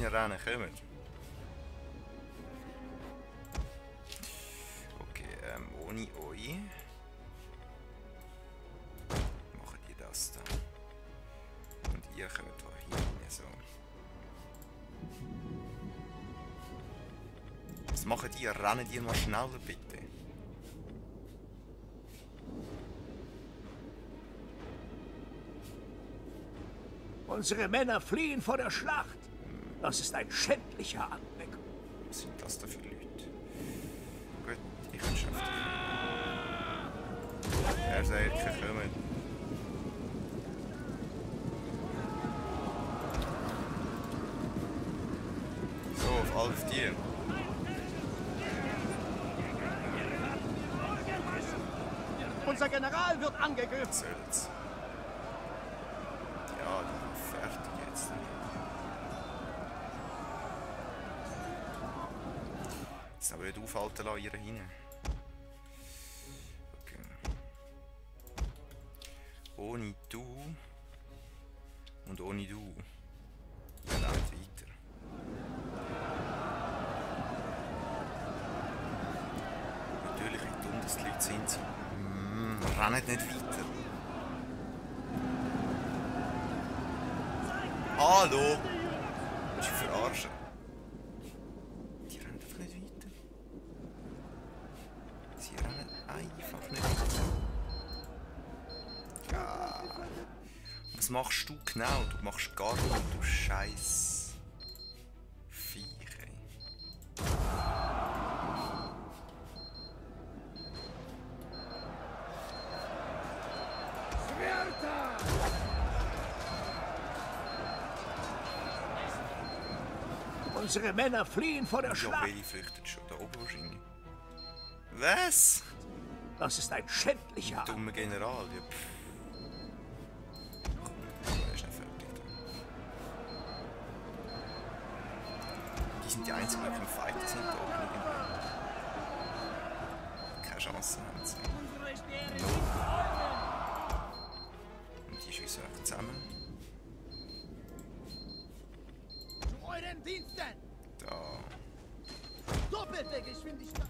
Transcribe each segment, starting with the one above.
reinrennen, kommt. Okay, ohne euch. Machen die das da. Und ihr kommt hier rein, so. Was macht ihr? Rennen ihr mal schneller, bitte? Unsere Männer fliehen vor der Schlacht. Das ist ein schändlicher Anblick. Was sind das da für Leute? Gut, ich kann schaffen. Er sagt, ich komme. So, auf die. Unser General wird angegriffen. Soll's. Ja, die sind fertig jetzt. Jetzt aber nicht aufhalten lassen, ihr hinein. Okay. Ohne du und ohne du. Ja, nicht weiter. Natürlich, wie dumm das die Leute sind. Rennen nicht weiter. Hallo! Willst du verarschen? Die rennen einfach nicht weiter. Sie rennen einfach nicht weiter. Ja. Was machst du genau? Du machst gar nichts, du Scheiß Viech, ey. Unsere Männer fliehen vor der Schlacht. Ja, welche flüchtet schon? Da oben wahrscheinlich. Was? Das ist ein schändlicher Anblick. Dummer General, ja pff. Komm, er ist nicht fertig da. Die sind die einzigen, die im Fighter sind da oben irgendwo. Keine Chance haben sie. Und die schießen einfach zusammen. Da. Doppelte Geschwindigkeit.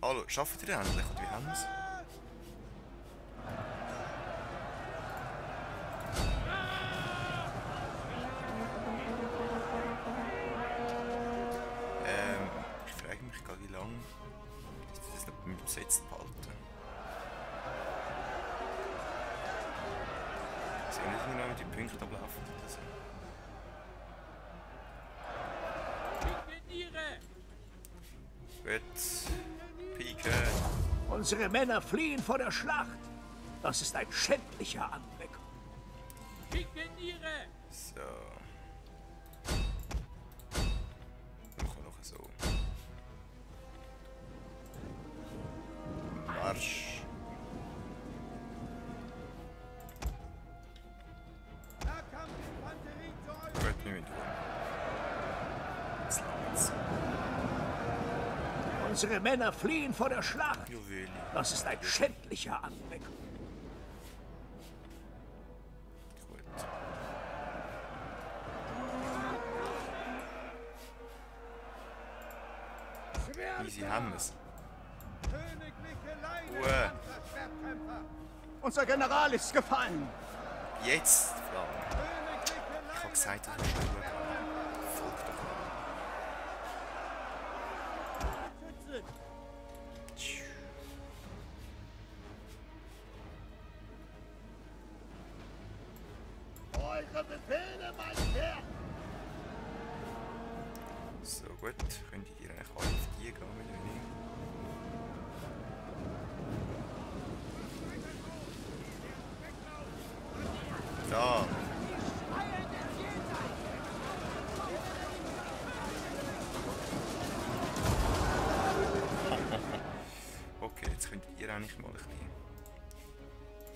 Hallo, schafft ihr endlich? Und wie haben wir es? Ich frage mich gerade, wie lange ist das noch mit besetzt behalten? Sie haben nicht immer noch mit den Punkten ablaufen oder so. Gut. Pike. Unsere Männer fliehen vor der Schlacht. Das ist ein schändlicher Anblick. So. Machen wir noch so. Marsch. Gut, wir müssen durch. Jetzt langt's. Unsere Männer fliehen vor der Schlacht. Juweli. Das ist ein schändlicher Anblick. Gut. Easy haben wir's. Ruhe. Unser General ist gefallen. Jetzt, Frau. Ich hab gesagt, das ist Ruhe. Folg doch. Eure Befehle, mein Herr. So gut, könnt ihr eigentlich alle auf die gehen, wenn ihr nicht. Da! Okay, jetzt könnt ihr eigentlich mal ein bisschen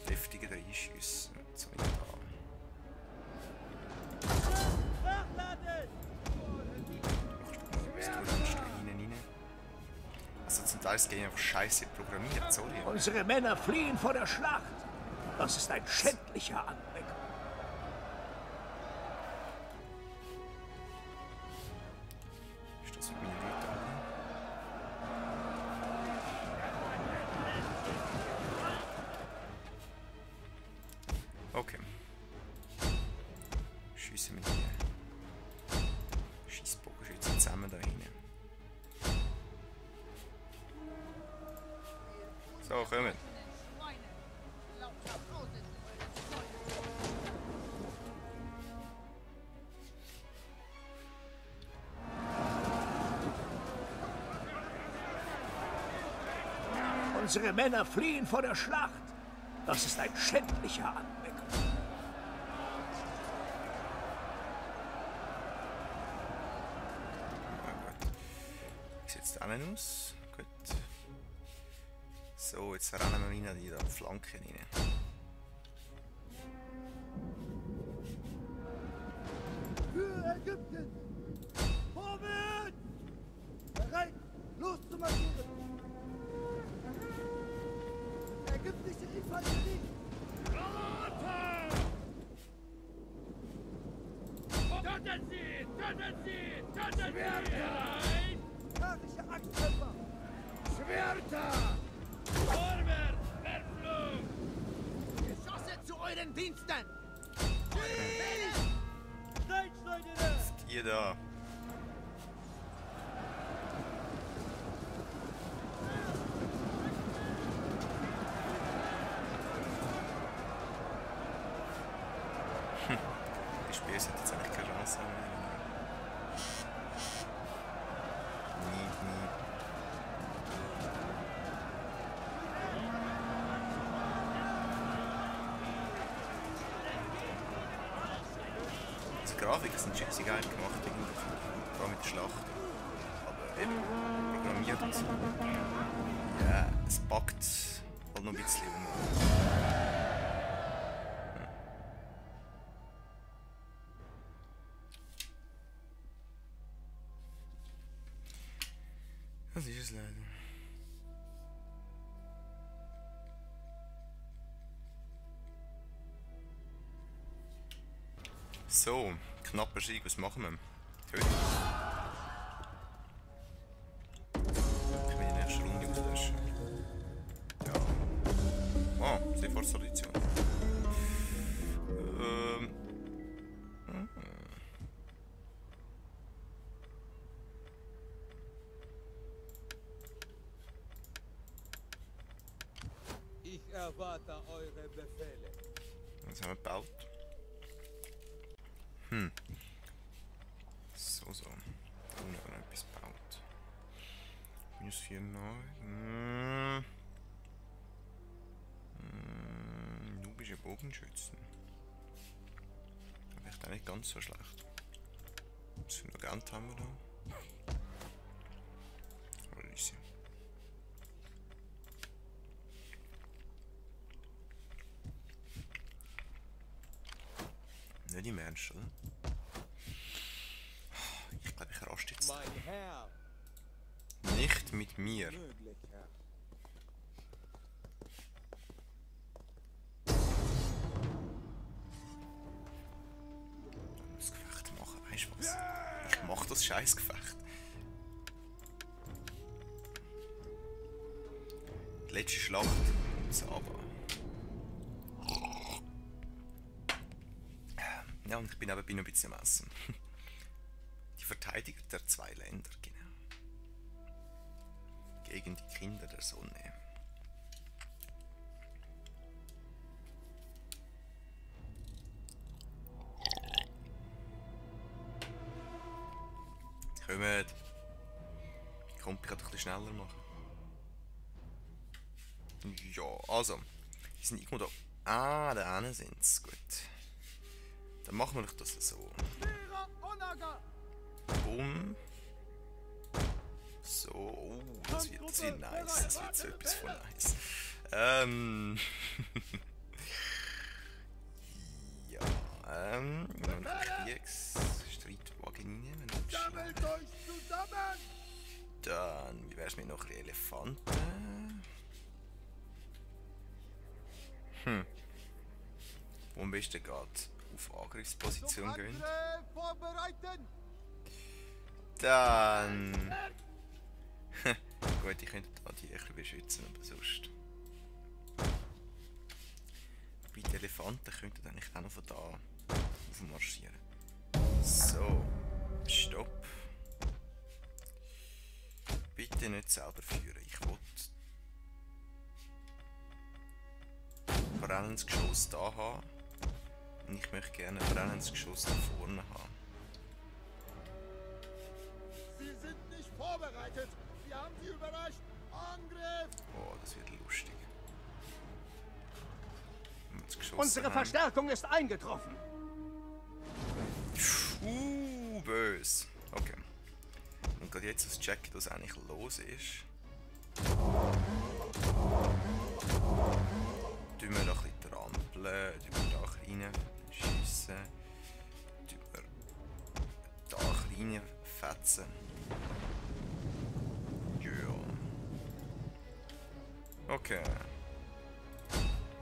deftiger reinschiessen. So wie da. Also zum Teil ist das Game einfach scheiße programmiert, sorry. Unsere Männer fliehen vor der Schlacht. Das ist ein schändlicher Anblick. So, kommen. Unsere Männer fliehen vor der Schlacht. Das ist ein schändlicher Anblick. Na gut. Wie sieht es da aus? Gut. So, jetzt rennen wir rein in die Flanke rein. Für Ägypten! Vorwärts! Bereit, loszumarschieren! Ägyptische Infanterie! Töten Sie! Töten Sie! Töten Sie! Karische Axtkämpfer! Schwerter! Vorwärts! Verflucht! Geschosse zu euren Diensten! Die da. Das Spiel hat jetzt eigentlich keine Chance mehr. Nie. Die Grafiken sind scheiße geil gemacht, vor allem mit der Schlacht. Aber eben, programmiert. Ja, es packt halt noch ein bisschen um. Das ist es leider. So, knapper Sieg, was machen wir? Töten. Ich will die nächste Runde auslöschen. Ja. Oh, Seefahrtstradition. Ich erwarte eure Befehle. Was haben wir gebaut? So. Da unten haben wir noch etwas gebaut. -4 neu. Nubische Bogenschützen. Vielleicht auch nicht ganz so schlecht. Was für ein Agent haben wir da? Oder ist sie? Nicht im Ernst, oder? Ich glaube, ich raste jetzt. Mein Herr, Nicht mit mir. möglich, Herr. Das Gefecht machen, weißt du was? Ich mach das Scheißgefecht. Die letzte Schlacht um Saba. Ja, und ich bin nebenbei noch ein bisschen am Essen. Die Verteidiger der zwei Länder, genau. Gegen die Kinder der Sonne. Kommt! Kommt, ich kann doch ein bisschen schneller machen. Ja, also. Die sind irgendwo da. Ah, da hinten sind sie. Gut. Dann machen wir doch das so. Bumm. So, oh, das wird nice. Das wird so etwas von nice. Ja, Kriegsstreitwagen rein. Sammelt euch zusammen! Dann, wie wär's mit noch Elefanten? Wo am besten geht auf Angriffsposition gehen. Angriff vorbereiten! Dann. Gut, ich könnte da die ein bisschen beschützen, aber sonst. Bei den Elefanten könnten eigentlich auch noch von da aufmarschieren. So, stopp. Bitte nicht selber führen. Ich will brennendes Geschoss da haben. Und ich möchte gerne ein brennendes Geschoss da vorne haben. Sie sind nicht vorbereitet. Wir haben sie überrascht. Angriff! Oh, das wird lustig. Wenn wir das Geschoss Unsere haben. Verstärkung ist eingetroffen. Böse. Okay. Und gerade jetzt das Check, was eigentlich los ist. Tun wir noch ein bisschen trampeln, tun wir da rein schiessen, tun wir da rein fetzen. Ja. Okay.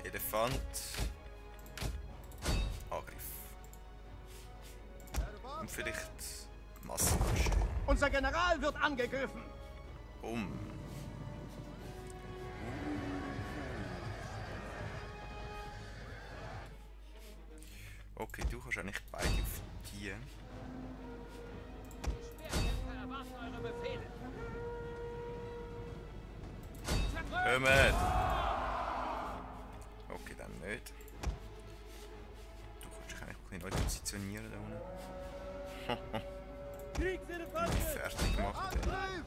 Elefant. Angriff. Und vielleicht Massenmarsch. Unser General wird angegriffen. Okay, du kannst eigentlich beide auf die. Schwerkämpfer erwarten eure Befehle. Kommt! Okay, dann nicht. Du kannst dich eigentlich ein bisschen neu positionieren da unten. Kriegselefanten! Fertig gemacht. Angriff!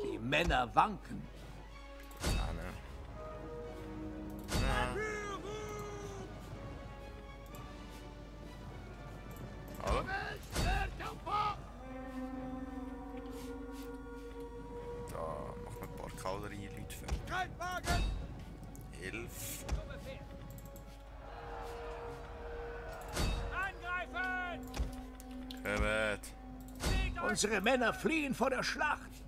Die Männer wanken. Aber da machen wir ein paar Kavallerie-Leute fertig. Streitwagen! 11. Angreifen! Kommt! Unsere Männer fliehen vor der Schlacht.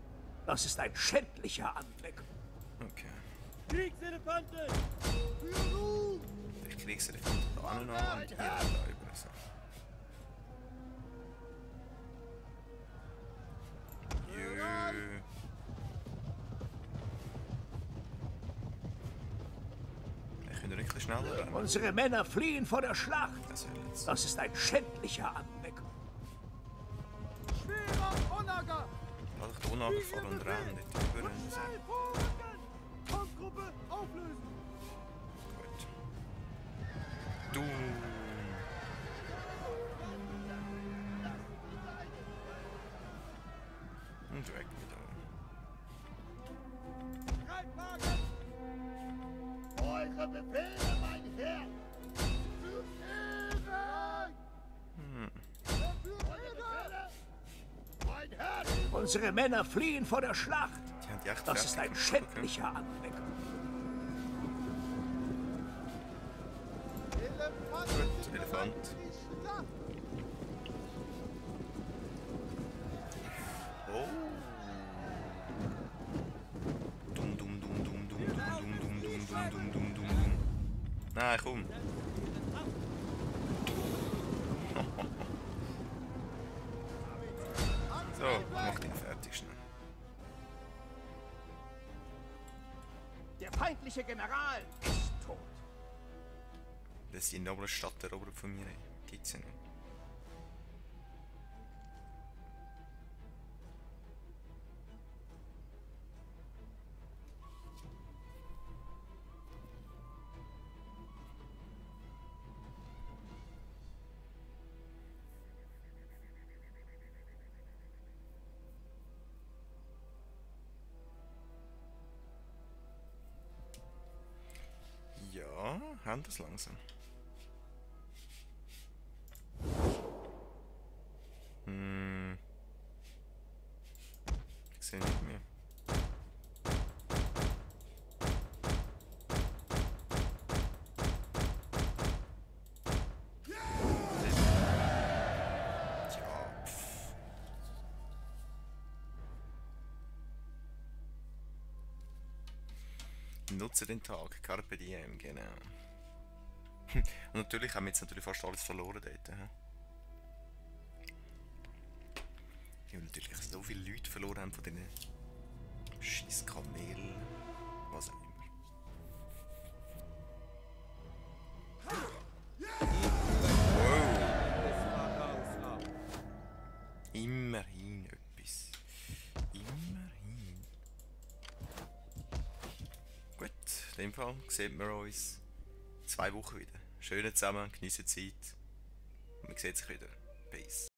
Das ist ein schändlicher Anblick. Okay. Kriegselefanten! Ich krieg's den von da an und hier da über. So. Jö. Ich bin ein bisschen schneller rennen. Unsere Männer fliehen vor der Schlacht. Das will jetzt. Das ist ein schändlicher Anblick. Schwerer Onager! Lass ich die Unlage voll und rennen, nicht über. So. Schnell vorrücken! Kampfgruppe auflösen! Gut. Du. Und weg wieder. Streitwagen! Eure Befehle, mein Herr! Für Ehre! Für Ehre! Mein Herr! Unsere Männer fliehen vor der Schlacht. Die haben die echt Das ist fertig ein gemacht, schändlicher Anblick. Gut, Elefant. Oh. Dum dum dum dum dum dum dum dum dum dum dum dum dum. Nein, komm. So, mach den fertig schnell. Der feindliche General ist tot. Das ist die noble Stadt erobert von mir. Gibt's ja nicht. Ja, haben das langsam. Ich sehe nicht mehr. Ja, pff. Nutze den Tag, Carpe Diem, genau. Und natürlich haben wir jetzt fast alles verloren dort. He? Die haben natürlich so viele Leute verloren haben von diesen scheiß Kamelen, was auch immer. Wow! Immerhin etwas. Immerhin. Gut, in dem Fall sehen wir uns 2 Wochen wieder. Schöne zusammen, genießen die Zeit. Und man sieht sich wieder. Peace.